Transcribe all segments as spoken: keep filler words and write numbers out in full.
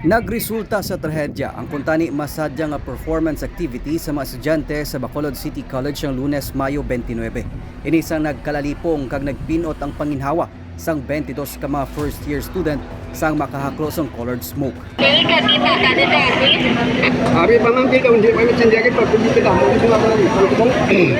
Nagresulta sa trahedya ang kuntani masadya nga performance activity sa mga estudyante sa Bacolod City College sang Lunes, Mayo twenty-nine. Ini sang nagkalalipong kag nagpinot ang panginhawa sang twenty-dos ka mga first year student sang makahaklo sang colored smoke. Abi pa man kita, hindi pa yung sindihan, pag hindi kita, hindi sila pa rin.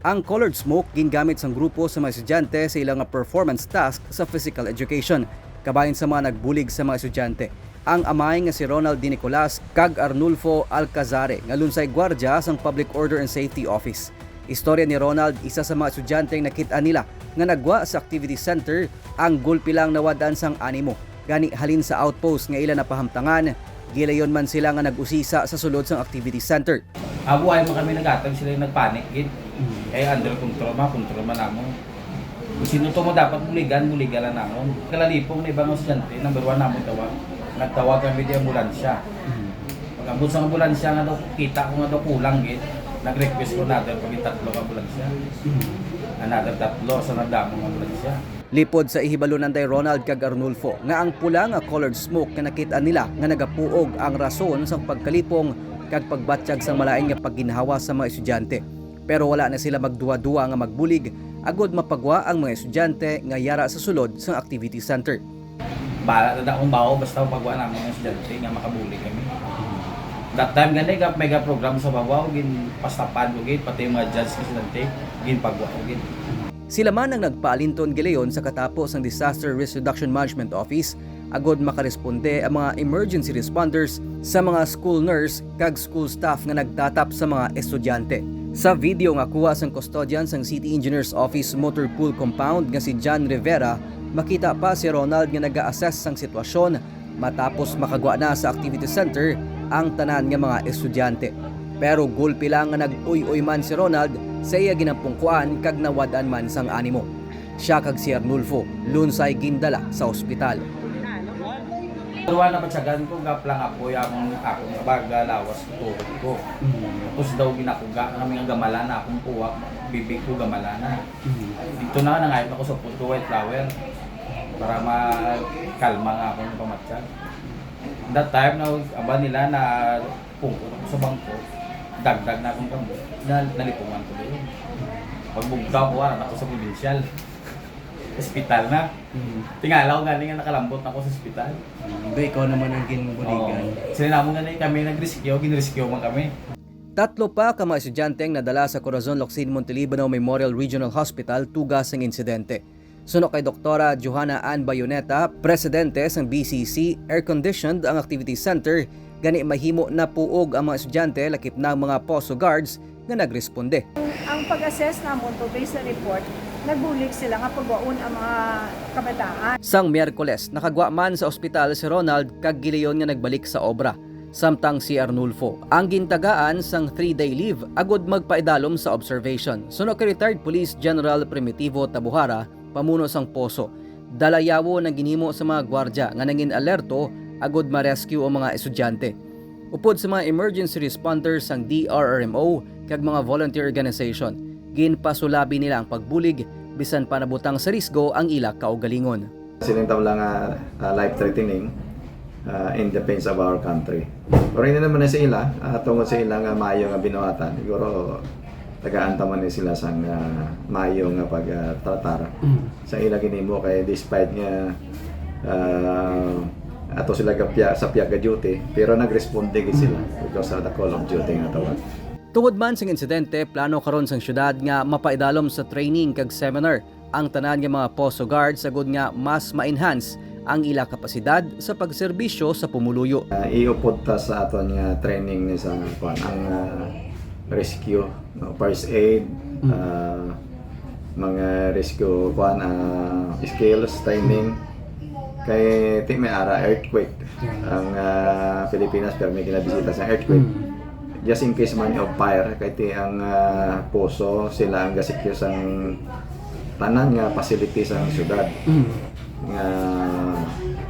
Ang colored smoke gingamit sang grupo sa mga estudyante sa ilang nga performance task sa physical education, kabahin sa mga nagbulig sa mga estudyante. Ang amay nga si Ronald Di Nicolas kag Arnulfo Alcazare nga lunsay gwardya sang Public Order and Safety Office. Istorya ni Ronald, isa sa mga estudyante nga nakit-an nila nga nagwa sa activity center, ang gulpi lang nawad-an sang animo. Gani, halin sa outpost nga ila napahamtangan, gilayon man sila nga nag-usisa sa sulod sang activity center. Abo ay man kami naghatag, sila yung nagpanic gid. Mm. Eh, under control man, control man namon. Kung sino to mo dapat buligan, buligan lang namon. Kalalipong na ibang estudyante, number one namon tawag. Nagtawag kami di ambulansya. Mm. Pag-abot sa ambulansya nga daw, kita ko nga daw kulang gid. Nag-request ko another pag tatlo ka ambulansya. Mm. Another tatlo sa nagdamong ambulansya. Lipod sa ihibalunan day Ronald kag Arnulfo nga ang pula nga colored smoke nga nakit-an nila nga nagapuog ang rason sang pagkalipong kag pagbatyag sang malain nga pagginhawa sa mga estudyante. Pero wala na sila magduwa-duwa nga magbulig agod mapagwa ang mga estudyante nga yara sa sulod sang activity center. Bahala na akong bawo, basta pagwa namin ang estudyante nga makabulig kami. That time gani, ga-, may ga program sa babaw, gin pastapan ko gid, pati yung mga judge nga estudyante, gin pagwa ko gid. Sila man ang nagpaalinton gilayon sa katapo sang Disaster Risk Reduction Management Office agod makaresponde ang mga emergency responders sa mga school nurse kag school staff nga nagtatap sa mga estudyante. Sa video nga kuha sang custodian sang City Engineers Office motor pool compound nga si John Rivera, makita pa si Ronald nga naga-assess sang sitwasyon matapos makagwa na sa activity center ang tanan nga mga estudyante. Pero gulpi lang nga nag-uy-uy man si Ronald sa iya ginampungkuan kag nawad-an man sang animo. Siya kag si Arnulfo lunsay gindala sa ospital. Pero wala, nabatyagan ko, gaplang apoy akong, akong abaga, lawas ko, tuhod ko. Mm. Tapos daw ginakuga kami nga gamala na akong puwak, bibig ko gamala na. Mm. Dito na, nangayap na ko sa puto, white flower, para makalma nga akong pamatyag. That time, na aba nila na pungkot ako sa bangko, dagdag na akong kamot, na, nalipungan ko doon. Pagbugtaw ko, wala na ako sa provincial. Hospital na. Mm. Tingala ko gani nga nakalambot na ako sa hospital. Mm, di, ikaw naman ang ginbuligan. Oo. Sila namon gani kami nag-rescue, gin-rescue man kami. Tatlo pa ka mga estudyante ang nadala sa Corazon Locsin Montelibano Memorial Regional Hospital tuga sang insidente. Suno kay Doktora Johanna Ann Bayoneta, presidente sang B C C, air-conditioned ang activity center, gani mahimo napuog ang mga estudyante, lakip na ang mga POSO guards nga nagresponde. Ang pag-assess namon to, based sa report, nagbulig sila nga pagwaon ang mga kabataan. Sang Miyerkules, nakagwa man sa ospital si Ronald kag gilayon nga nagbalik sa obra, samtang si Arnulfo ang gintagaan sang three-day leave agud magpaidalom sa observation. Suno kay retired Police General Primitivo Tabuhara, pamuno sang POSO, dalayawon ang ginhimo sa mga gwardya nga nangin-alerto agud ma-rescue ang mga estudyante. Upod sa mga emergency responders sang D R R M O kag mga volunteer organization, ginpasulabi nila ang pagbulig bisan pa nabutang sa risgo ang ila kaugalingon. Siling ta lang nga, ah, life-threatening, ah, in defense of our country. Pero hindi naman na sa ila, ah, tungod sa ila nga maayo nga binuhatan, siguro tagaan ta man ni sila sang, ah, maayo nga pag, ah, tratar. Mm. Sa ila ginhimo kay despite nga, ah, ato sila gapya-, sa piyag ga duty, pero nagresponde gid sila Mm. because of the call of duty nga tawag. Tungod man sing insidente, plano karon sang syudad nga mapaidalom sa training kag seminar ang tanan nga mga POSO guards agud nga mas ma-enhance ang ila kapasidad sa pagserbisyo sa pumuluyo. Ah, iupod ta sa aton nga training ni sa, kuwan, ang, ah, rescue, no, first aid, Mm. ah, mga rescue, kuwan, ah, skills, training. Kay ti may ara earthquake. Yes. Ang, ah, Pilipinas, pero may kinabisita sa earthquake. Mm. Just in case man of fire, kay ti ang, ah, POSO, sila ang ga-secure sang tanan nga facility sang syudad. Mm. Nga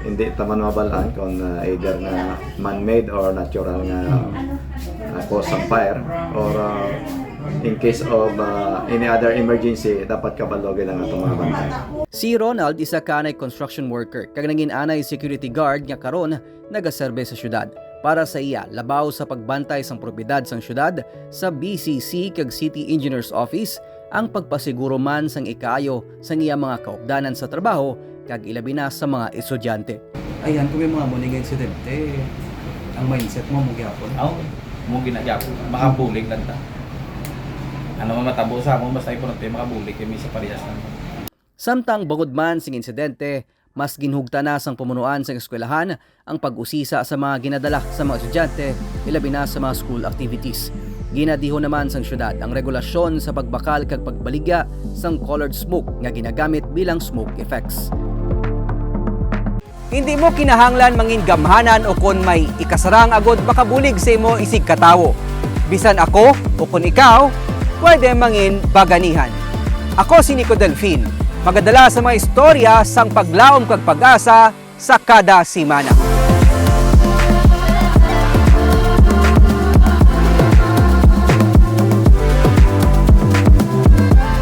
hindi ta man mabal-an kung, ah, either nga man-made or natural nga, Mm. ah, cause sang fire or, ah, In case of uh, any other emergency, dapat kabalo gid ang atong mga bantay. Si Ronald isa ka anay construction worker kag nangin anay security guard nga karon nagaserbe sa syudad. Para sa iya, labaw sa pagbantay sang propiedad sang syudad, sa B C C kag City Engineers Office ang pagpasiguro man sang ikaayo sang iya mga kaupdanan sa trabaho kag ilabi na sa mga estudyante. Ayan, kung may mga amo nga insidente, ang mindset mo mo gyapon. Aw, mo ginagyapon. Makabulig lang ta. Ano man matabo sa amo, basta importante makabulig kami sa parehas lang. Samtang bangod man sing insidente, mas ginhugtan na sang pamunuan sang eskwelahan ang pag-usisa sa mga ginadala sa mga estudyante, ilabi na sa mga school activities. Ginadihon naman sang syudad ang regulasyon sa pagbakal kag pagbaligya sang colored smoke nga ginagamit bilang smoke effects. Hindi mo kinahanglan mangin gamhanan o kon may ikasarang agod makabulig sa imo isig ka tawo. Bisan ako o kon ikaw, pwede mangin baganihan. Ako si Nico Delfin, magadala sa mga istorya sang paglaom kag pag-asa sa kada semana.